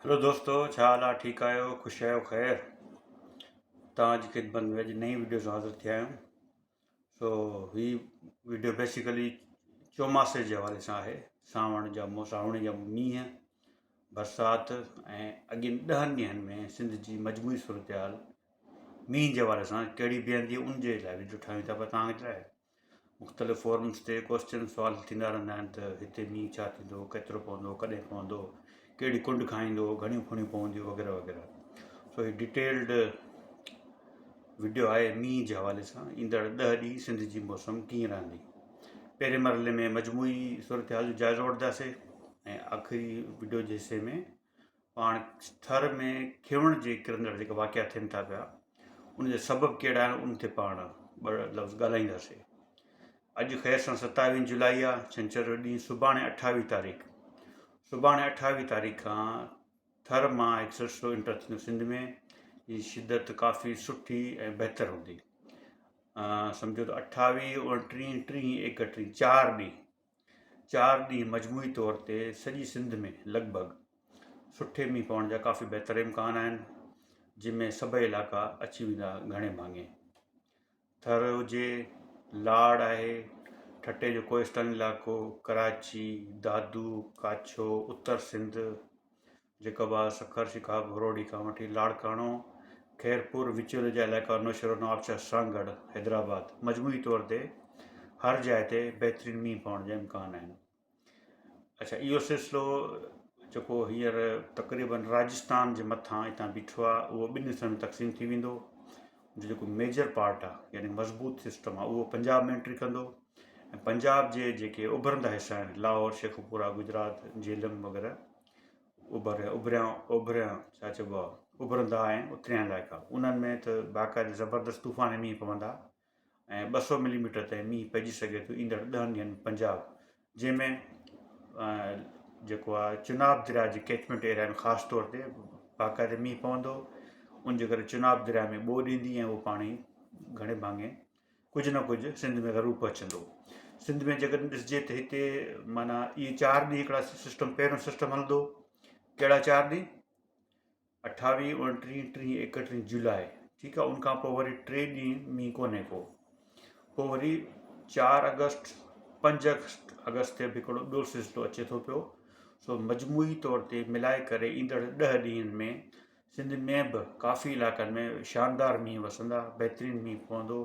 هلو دوستو ڇا حال آ ٺيڪ آهيو خوش آهيو خير توهان جي خدمت ۾ اڄ نئين ويڊيو سان حاضر ٿيا آهيون سو هي ويڊيو بيسيڪلي چوماسي جي حوالي سان آهي سانوڻ جا سانوڻي جا مينهن برسات ۽ اڳين ڏهن ڏينهن ۾ سنڌ جي مجموعي صورتحال مينهن جي حوالي سان ڪهڙي بيهندي ان جي لاء ويڊيو ٺاهيون ٿا پيا توهان جي لاء مختلف فورمز تي ڪوئسچن سوال ٿيندا رهندا آهن ته هتي مينهن ڇا ٿيندو ڪيترو پوندو ڪڏهن پوندو ڪهڙي ڪنڊ کائيندو گهڻيون ڦڻيون پونديون وغيره وغيره سو هي ڊيٽيلڊ وڊيو آهي مينهن جي حوالي سان ايندڙ ڏهه ڏينهن سنڌ جي موسم ڪيئن رهندي پهرين مرحلي ۾ مجموعي صورتحال جو جائزو وٺنداسي ۽ آخري وڊيو جي حصي ۾ پاڻ ٿر ۾ کيوڻ جي ڪرندڙ جيڪا واقعا ٿين ٿا پيا ان جا سبب ڪهڙا آهن ان تي پاڻ ٻه لفظ ڳالهائينداسي اڄ خير سان ستاويهه جولائي آ ڇنڇر جو ڏينهن سڀاڻي اٺاويهه تاريخ سڀاڻي اٺاويهه تاريخ کان ٿر مان هڪ سلسلو انٽر ٿيندو سنڌ ۾ جي شدت ڪافي سٺي ۽ بهتر هوندي سمجھو ته اٺاويهه اوڻٽيهه ٽيهه ايڪٽيهه چار ڏينهن چار ڏينهن مجموعي طور تي سڄي سنڌ ۾ لڳ ڀڳ سٺي مينهن پوڻ جا ڪافي بهتر امڪان آهن جن ۾ سڀئي علائقا اچي ويندا گهڻي ڀاڱي ٿر هجي لاڙ آهي ٺٽي جو ڪوهستاني علائقو ڪراچي دادو ڪاڇو اتر سنڌ جيڪب آباد، سکر، شڪارپور، روهڙي کان وٺي لاڙڪاڻو، خيرپور، وچولي جا علائقا، نوشهرو، نوابشاهه، سانگهڙ، حيدرآباد مجموعي طور تي هر جاء تي بهترين مينهن پوڻ جا امڪان آهن. اڇا اهو سلسلو جيڪو هينئر تقريبن راجستان جي مٿان هتان بيٺو آهي اهو ٻن حصن ۾ تقسيم ٿي ويندو جو جيڪو ميجر پارٽ آهي يعني مضبوط سسٽم آهي اهو پنجاب ۾ انٽري ڪندو ۽ پنجاب جي جيڪي اڀرندا حصا آهن لاهور شيخوپورا گجرات جهلم وغيره اڀر اڀريان اوڀريان ڇا چئبو آهي اڀرندا ۽ اتريان علائقا انهن ۾ ته باقاعدي زبردست طوفاني مينهن پوندا ۽ 200 ملي ميٽر تائين مينهن پئجي سگهي ٿو ايندڙ ڏهن ڏينهن پنجاب جنهن ۾ جيڪو آهي چناب درياء جي ڪيچمينٽ ايريا ۾ خاص طور تي باقاعدي مينهن پوندو ان جي ڪري چناب درياء ۾ ٻوڏ ايندي ۽ اهو پاڻي گهڻي ڀاڱي ڪجهه نه ڪجهه سنڌ ۾ ضرور پهچندو. سنڌ ۾ جيڪڏهن ڏسجي ته هتي معنيٰ اهي چار ڏينهن هڪڙا سسٽم پهريون سسٽم هلندو ڪهڙا چار ڏينهن اٺاويهه اوڻٽيهه ٽيهه ايڪٽيهه جولاء ٺيڪ آهي ان کان پوء وري ٽي ڏينهن مينهن ڪونهي ڪو پوء وري چار اگسٽ پنج اگسٽ اگسٽ تي به هڪڙو ٻيو سلسلو اچي ٿو پيو سو مجموعي طور تي ملائي ڪري ايندڙ ڏهه ڏينهن ۾ سنڌ ۾ به ڪافي علائقن ۾ شاندار مينهن وسندا، بهترين مينهن پوندو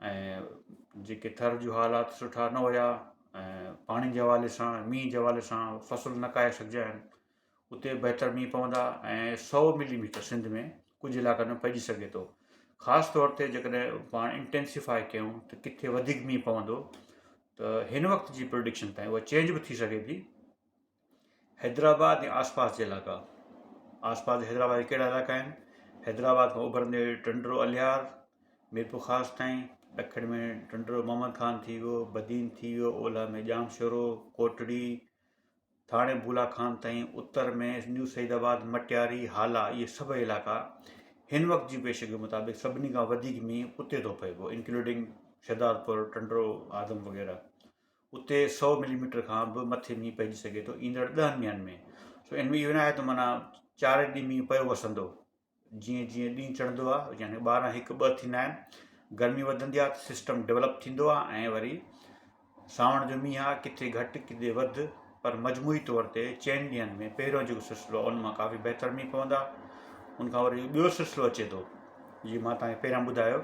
۽ جيڪي ٿر جون حالات سٺا نه هيا ۽ پاڻي جي حوالي سان مينهن جي حوالي سان فصل نه ڪاهي سگهجا آهن اتي بهتر مينهن پوندا ۽ سو ملي ميٽر سنڌ ۾ ڪجهه علائقن ۾ پئجي سگهي ٿو خاص طور تي جيڪڏهن پاڻ انٽينسيفائي ڪيون ته ڪٿي وڌيڪ مينهن پوندو ته هن وقت جي پرڊڪشن تائين اها چينج به ٿي سگهي ٿي حيدرآباد ۽ آس پاس جا علائقا، آس پاس حيدرآباد جا ڪهڙا علائقا آهن؟ حيدرآباد کان اڀرندي ٽنڊو الهيار، ميرپورخاص تائين، ڏکڻ ۾ ٽنڊو محمد خان ٿي ويو، بدين ٿي ويو، اولهه ۾ ڄامشورو، ڪوٽڙي، ٿاڻي بولا خان تائين، اتر ۾ نيو سعيد آباد، مٽياري، هالا اهي سڀئي علائقا هن وقت جي پيشگي مطابق سڀني کان وڌيڪ مينهن اتي ٿو پئي پيو انڪلوڊنگ شهدادپور، ٽنڊو آدم وغيره. اتي سو ملي ميٽر کان به مٿي مينهن پئجي سگهي ٿو ايندڙ ڏهن ڏينهن ۾ سو ان ۾ اهو ناهي ته معنيٰ چار ڏينهن مينهن پيو وسندو جيئن جيئن ڏينهن چڙهندو آهي يعني ٻارهن هڪ ٻه ٿيندا آهن گرمي وڌندي آهي ته سسٽم ڊولپ ٿيندو آهي ۽ وري سانوڻ جو مينهن آهي ڪٿي گهٽ ڪٿي وڌ پر مجموعي طور تي چئن ڏينهن ۾ پهريون جيڪو سلسلو آهي ان مان ڪافي بهتر مينهن پوندا ان کان وري ٻيو سلسلو اچي ٿو جيئن مان توهان کي پهريان ٻڌايو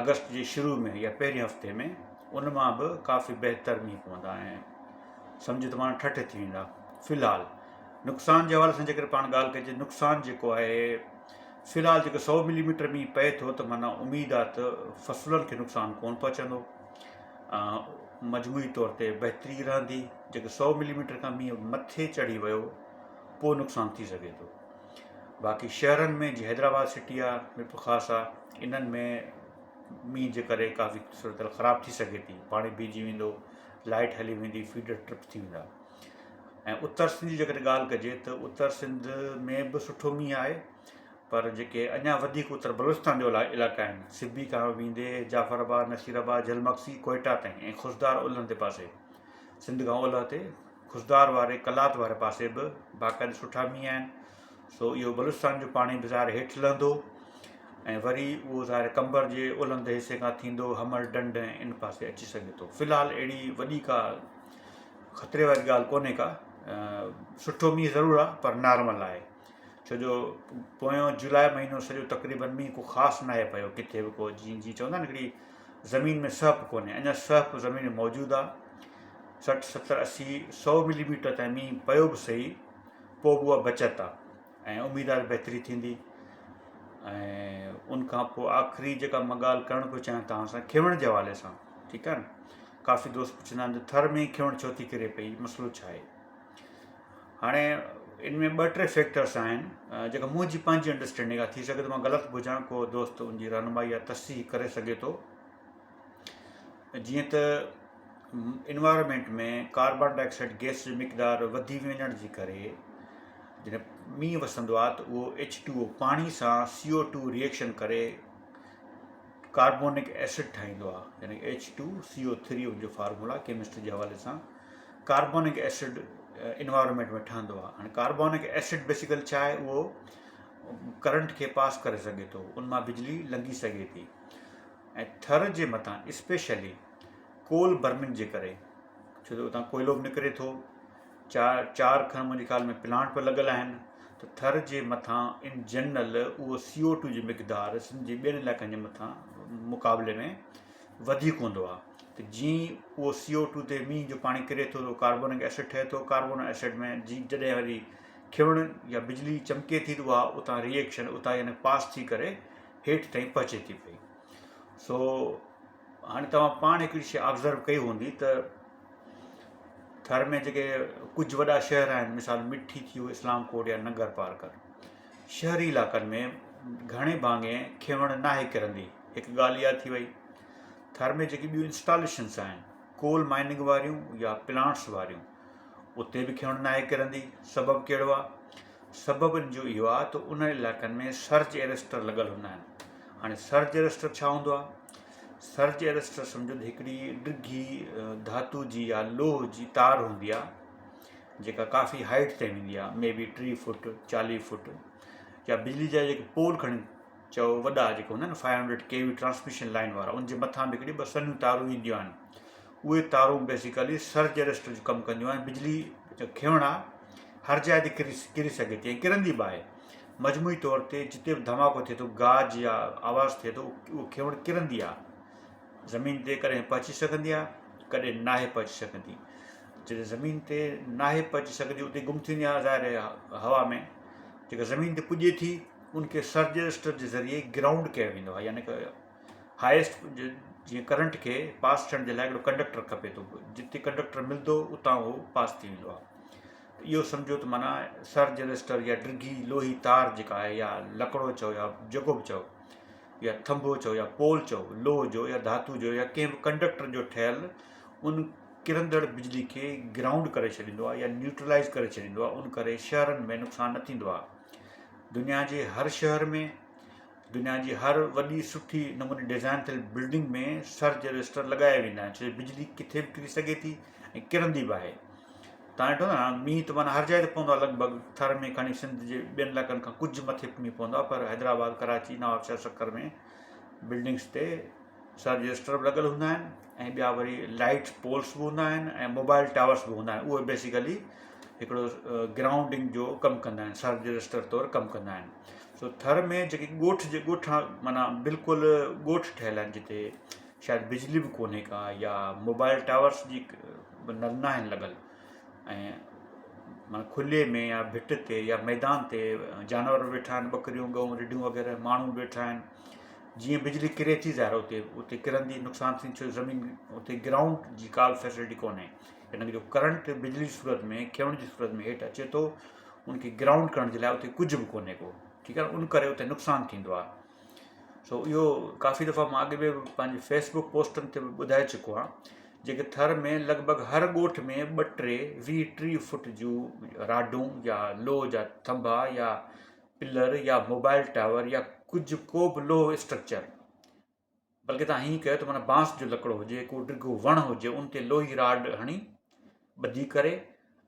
آگسٽ جي شروع ۾ يا پهرين هفتي ۾ ان مان به ڪافي بهتر مينهن پوندا ۽ سمجهو ته پاڻ ٺٺ ٿي ويندا في الحال نقصان جي حوالي سان جيڪڏهن پاڻ ڳالهه ڪجي نقصان جيڪو آهي في الحال جيڪو سو ملي ميٽر مينهن پئي ٿو ته معنيٰ اميد آهي ته فصلن کي نقصان ڪونه پهچندو مجموعي طور تي بهتري رهندي جيڪي سو ملي ميٽر کان مينهن مٿي چڙهي ويو پوء نقصان ٿي سگهي ٿو باقي شهرن ۾ جيئن حيدرآباد سٽي آ ميرپورخاص آ انهن ۾ مينهن جي ڪري ڪافي صورتحال خراب ٿي سگهي ٿي پاڻي بيهجي ويندو لائٽ هلي ويندي فيڊر ٽرپ ٿي ويندا ۽ اتر سنڌ جي جيڪڏهن ڳالهه ڪجي ته اتر سنڌ ۾ به سٺو مينهن آهي پر جيڪي اڃا وڌيڪ اتر بلوچستان جو علائقا آهن سبي کان ويندي جعفر آباد نصير آباد جھل مگسي ڪوئيٽا تائين ۽ خضدار الهندي پاسي سنڌ کان اولهه تي. خضدار واري قلات واري پاسي به باقاعده سٺا مينهن آهن. سو اهو بلوچستان جو پاڻي به ظاهر هيٺ لهندو ۽ وري اهو ظاهر قمبر جي اولهندي حصي کان ٿيندو حمل ڍنڍ ۽ ان پاسي اچي سگهي ٿو. في الحال اهڙي وڏي ڪا خطري واري ڳالهه ڪونهي ڪا، سٺو مينهن ضرور آهي پر نارمل آهي، ڇو جو پويون جولاء مهينو سڄو تقريبن مينهن ڪو خاص ناهي پيو ڪٿي به ڪو، جيئن جيئن چوندا آهن هڪڙي زمين ۾ سهپ ڪونهي، اڃا سهپ زمين ۾ موجود آهي. 60 70 80 100 ملي ميٽر تائين مينهن پيو به صحيح پوء به اها بچت آهي ۽ اميد آهي بهتري ٿيندي. ۽ ان کان پوء آخري جيڪا مان ڳالهه ڪرڻ پيو چاهيان توهان سان کيوڻ جي حوالي سان، ٺيڪ آهي نه، ڪافي دوست پڇندا آهن ته ٿر ۾ کيوڻ ڇو ٿي ڪري پئي، مسئلو ڇا آهي؟ هاڻي ان ۾ ٻه ٽي فيڪٽرس آهن جيڪا منهنجي پنهنجي انڊرسٽينڊنگ آهي، ٿي سگهي ٿو مان غلط به هجان، ڪو دوست ان جي رهنمائي يا تصحيح ڪري سگهي ٿو. جيئن ته environment ۾ carbon dioxide gas جو مقدار وڌي وڃڻ جي ڪري جڏهن مينهن وسندو آهي ته اهو ايڇ ٽو او پاڻي سان سي او ٽو ريئيڪشن ڪري ڪاربونڪ ايسڊ ٺاهيندو آهي، يعني ايڇ ٽو سي او ٿري ان جو فارمولا ڪيمسٽري جي حوالي سان ڪاربونڪ ايسڊ انوائرمينٽ ۾ ٺهندو آهي. هاڻي ڪاربونڪ ايسڊ بيسيڪلي ڇا آهي؟ اهو ڪرنٽ کي پاس ڪري سگهي ٿو، ان مان بجلي لنگهي سگهي ٿي. ۽ ٿر جي مٿان اسپيشلي ڪول برننگ جي ڪري، ڇو ته اتان ڪوئلو به نڪري ٿو، چار چار کن منهنجي خيال ۾ پلانٽ به لڳل آهن ته ٿر جي مٿان ان جنرل اهو سي او ٽو جي مقدار سنڌ جي ٻين علائقن جي مٿان مقابلي ۾ وڌيڪ هوندو آهي ته جيئن ئي اهو سي او ٽو تي مينهن جو پاڻي ڪري ٿو ته ڪاربونڪ ايسڊ ٺهي ٿو، ڪاربون ايسڊ ۾ جي جڏهن وري کيوڻ يا بجلي چمڪي ٿي ته اها اتان ريئيڪشن اتان يعني پاس ٿي ڪري هيٺ تائين پهچي ٿي پئي. سو هاڻي توهان پاڻ هڪڙي شيء آبزرو ڪئي هوندي ته ٿر ۾ جيڪي ڪجهه وڏا شهر آهن، مثال مٺي ٿي ويو، اسلام ڪوٽ يا ننگر پارڪر، شهري علائقن ۾ گهڻي ڀاڱي کيوڻ ناهي ڪرندي. هڪ ڳالهه اها ٿي وئي. ٿر ۾ جيڪي ٻيون انسٽاليشنس آهن، ڪول مائننگ واريون يا پلانٽس واريون، اتي به کيوڻ ناهي ڪرندي. سبب ڪهڙو آهي؟ سبب ان جو اهو آهي ته انهن علائقن ۾ سرج اريسٽر لڳل هوندا آهن. هاڻي سرج اريسٽر ڇا هوندو آهي؟ سرج اريسٽر سمجهو ته هڪڙي ڊگهي ڌاتو جي يا لوهه جي تار هوندي آهي جيڪا ڪافي هائيٽ تائين ويندي آهي، مي بي 30 فوٽ 40 فوٽ، يا بجلي جا جيڪي پول کڻي چئو وڏا جيڪي هوندا آهن 500 ڪي وي ٽرانسميشن لائن وارا، ان جي مٿان به هڪڙي ٻه سنهيون تارون اينديون آهن. اهي تارون بيسيڪلي سرج اريسٽر جو ڪم ڪنديون آهن. بجلي جو کيوڻ آهي هر جاء تي ڪري ڪري سگهي ٿي ۽ ڪرندي به آهي. مجموعي طور تي جتي به ڌماڪو ٿئي ٿو، گاج يا آواز ٿئي ٿو، اهو کيوڻ ڪرندي آهي. زمين تي ڪڏهن پهچي سگهندي آهي، ڪڏهن ناهي پهچي سگهندي. جڏهن زمين تي ناهي پهچي سگهندي اتي گم ٿيندي آهي ظاهر آهي هوا ۾. جيڪا زمين تي پڄي ٿي ان کي سرج اريسٽر جي ذريعي گرائونڊ ڪيو ويندو آهي، يعني هائيسٽ جيئن ڪرنٽ کي پاس ٿيڻ جي لاء هڪڙو ڪنڊڪٽر کپي ٿو، جتي ڪنڊڪٽر ملندو اتان اهو پاس ٿي ويندو آهي. ته اهو سمجهو ته معنيٰ سرج ريسٽر يا ڊگهي لوهي تار جيڪا آهي يا لڪڙو چئو يا جيڪو به چئو يا ٿنڀو چئو يا پول چئو، لوهه جو يا ڌاتو جو يا ڪنهن به ڪنڊڪٽر جو ٺهيل ان ڪرندڙ بجلي کي گرائونڊ ڪري ڇڏيندو آهي يا نيوٽرلائز ڪري ڇڏيندو آهي. ان ڪري شهرن ۾ نقصان نه ٿيندو آهي. دنيا جي هر شهر ۾ دنيا جي هر وڏي سٺي نموني ڊزائن ٿيل بلڊنگ ۾ سرج ريسٽر لڳايا ويندا آهن، ڇو جو بجلي ڪٿي به ڪري سگهي ٿي ۽ ڪرندي به آهي. تان ڏٺو نه مينهن ته معنيٰ هر جاء تي پوندو آهي، لڳ ڀڳ ٿر ۾ کڻي سنڌ جي ٻين علائقن کان ڪجهه مٿي مينهن پوندو آهي، پر حيدرآباد، ڪراچي، نوابشاهه، سکر ۾ بلڊنگس تي سرج ريسٽر به لڳل هوندا آهن ۽ ٻيا وري لائٽ پولس به هوندا آهن ۽ موبائل ٽاورس به هوندا آهن. اهي بيسيڪلي هڪڙو گرائونڊنگ جو ڪم ڪندا آهن، سرج ريسٽر طور ڪم ڪندا آهن. سو ٿر ۾ جيڪي ڳوٺ جي ڳوٺ معنيٰ بلڪل ڳوٺ ٺهيل آهن جتي شايد بجلي به ڪونهي ڪا يا موبائل ٽاورس جي نه آهن لڳل ۽ معنيٰ کلي ۾ يا ڀٽ تي يا ميدان تي جانور به ويٺا آهن، ٻڪريون ڳئون رڍيون وغيره، ماڻهو به ويٺا آهن. جيئن بجلي ڪري ٿي ظاهر اتي اتي ڪرندي نقصان ٿيندو، ڇو زمين اتي گرائونڊ جي ڪا به فيسلٽي ڪونهي. هن جو ڪرنٽ بجلي جي صورت ۾ کيوڻ جي صورت ۾ هيٺ اچي ٿو، ان کي گرائونڊ ڪرڻ جي لاء اتي ڪجهه به ڪونهي ڪو، ٺيڪ آهي، ان ڪري اتي نقصان ٿيندو آهي. سو اهو ڪافي دفعا مان اڳ ۾ به پنهنجي فيسبڪ پوسٽن تي به ٻڌائي چڪو آهيان، جيڪي ٿر ۾ لڳ ڀڳ هر ڳوٺ ۾ ٻه ٽي 20 30 فٽ جون راڊون يا لوهه جا ٿنڀا يا پلر يا موبائل ٽاور يا ڪجهه ڪو به لوهه اسٽرڪچر، بلڪه تان هيئن ڪيو ته معنيٰ بانس جو لڪڙو هجي، ڪو ڊگهو وڻ هجي، ان تي لوهي راڊ هڻي ٻڌي ڪري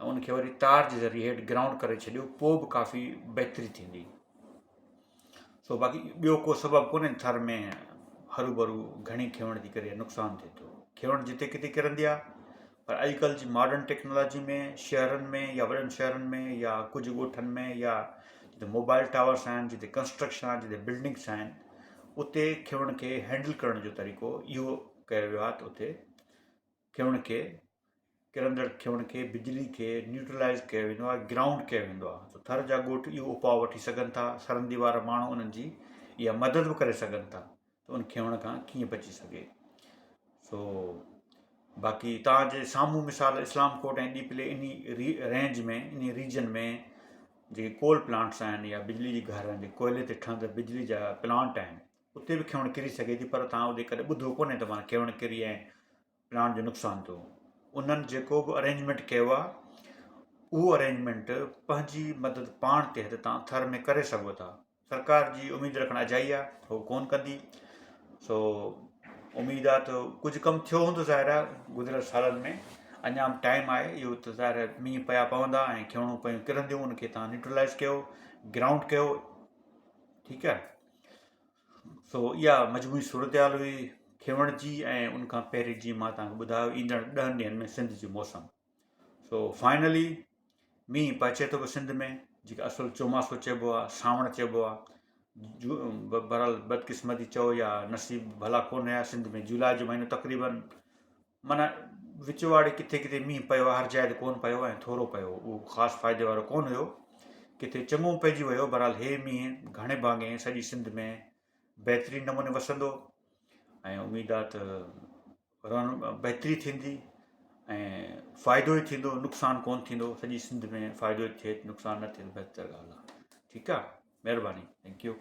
۽ ان کي وري تار جي ذريعي هيٺ گرائونڊ ڪري ڇڏيو پوء به ڪافي بهتري ٿيندي. سو باقي ٻيو ڪو سبب ڪونهي ٿر ۾ هروڀرو گهڻي کيوڻ جي ڪري نقصان ٿئي ٿو. کيوڻ جتي ڪٿي ڪرندي آهي پر اڄڪلهه جي ماڊرن ٽيڪنالاجي ۾ شهرن ۾ يا وڏن شهرن ۾ يا ڪجهه ڳوٺن ۾ يا جتي موبائل ٽاورس آهن جتي ڪنسٽرڪشن آهي جتي بلڊنگس آهن اتي کيوڻ کي هينڊل ڪرڻ جو طريقو اهو ڪيو ويو آهي ته اتي کيوڻ کي ڪرندڙ کيوڻ کي بجلي کي نيوٽرلائز ڪيو ويندو آهي گرائونڊ ڪيو ويندو آهي ته ٿر جا ڳوٺ اهو اپاء وٺي سگهن ٿا سرندي وارا ماڻهو انهن جي اها مدد به ڪري سگهن ٿا ته ان کيوڻ کان ڪيئن بچي سگهي سو باقي تان جي سامهون مثال اسلام ڪوٽ ۽ ڏيپلي انهي رينج ۾ انهي ريجن ۾ جيڪي ڪول پلانٽس آهن يا بجلي جي گهر آهن جيڪي ڪوئلي تي ٺهندڙ بجلي جا پلانٽ آهن اتي به کيوڻ ڪري سگهي ٿي پر توهان اتي ڪڏهن ٻڌو ڪونهي ته معنيٰ کيوڻ ڪري ۽ پلانٽ جو نقصان ٿيو. انهن جيڪو به ارينجمينٽ ڪيو آهي اهو ارينجمينٽ پنهنجي مدد پاڻ تحت توهان ٿر ۾ ڪري سگهو ٿا. سرڪار جي اميد رکڻ اجائي آهي هو ڪونه ڪندي. سو اميد آهي ته ڪجهه ڪم ٿيو هوندو ظاهر آهي گذريل سالن ۾ اڃا به ٽائيم آهي اهو ته ظاهر آهي مينهن پيا پوندا ۽ کيوڻون پيون ڪرنديون ان کي توهان نيوٽرلائز ڪيو گرائونڊ ڪيو ٺيڪ آهي. سو اها مجموعي صورتحال هئي کيوڻ جي ۽ ان کان پهرين جيئن مان توهان کي ٻڌايو ايندڙ ڏهن ڏينهن ۾ سنڌ جي موسم سو فائنلي مينهن پهچي ٿو سنڌ ۾ جيڪي اصل چوماسو چئبو آهي سانوڻ چئبو آهي بهرحال بدقسمتي چئو يا نصيب ڀلا ڪونه هيا سنڌ ۾ جولاء جو مهينو تقريبن معنيٰ وچ واڙي ڪٿي ڪٿي مينهن پيو آهي هر جاء تي ڪونه پيو ۽ ٿورو پيو اهو خاص فائدي وارو ڪونه هيو ڪٿي چڱو پئجي ويو بهرحال هي مينهن گهڻي ڀاڱي سڄي سنڌ ۾ بهترين نموني وسندو ۽ اميد آهي ته رڻ بهتري ٿيندي ۽ فائدو ئي ٿيندو نقصان ڪونه ٿيندو سڄي سنڌ ۾ فائدو ئي ٿئي نقصان نه ٿئي بهتر ڳالهه آهي ٺيڪ آهي مهرباني thank you.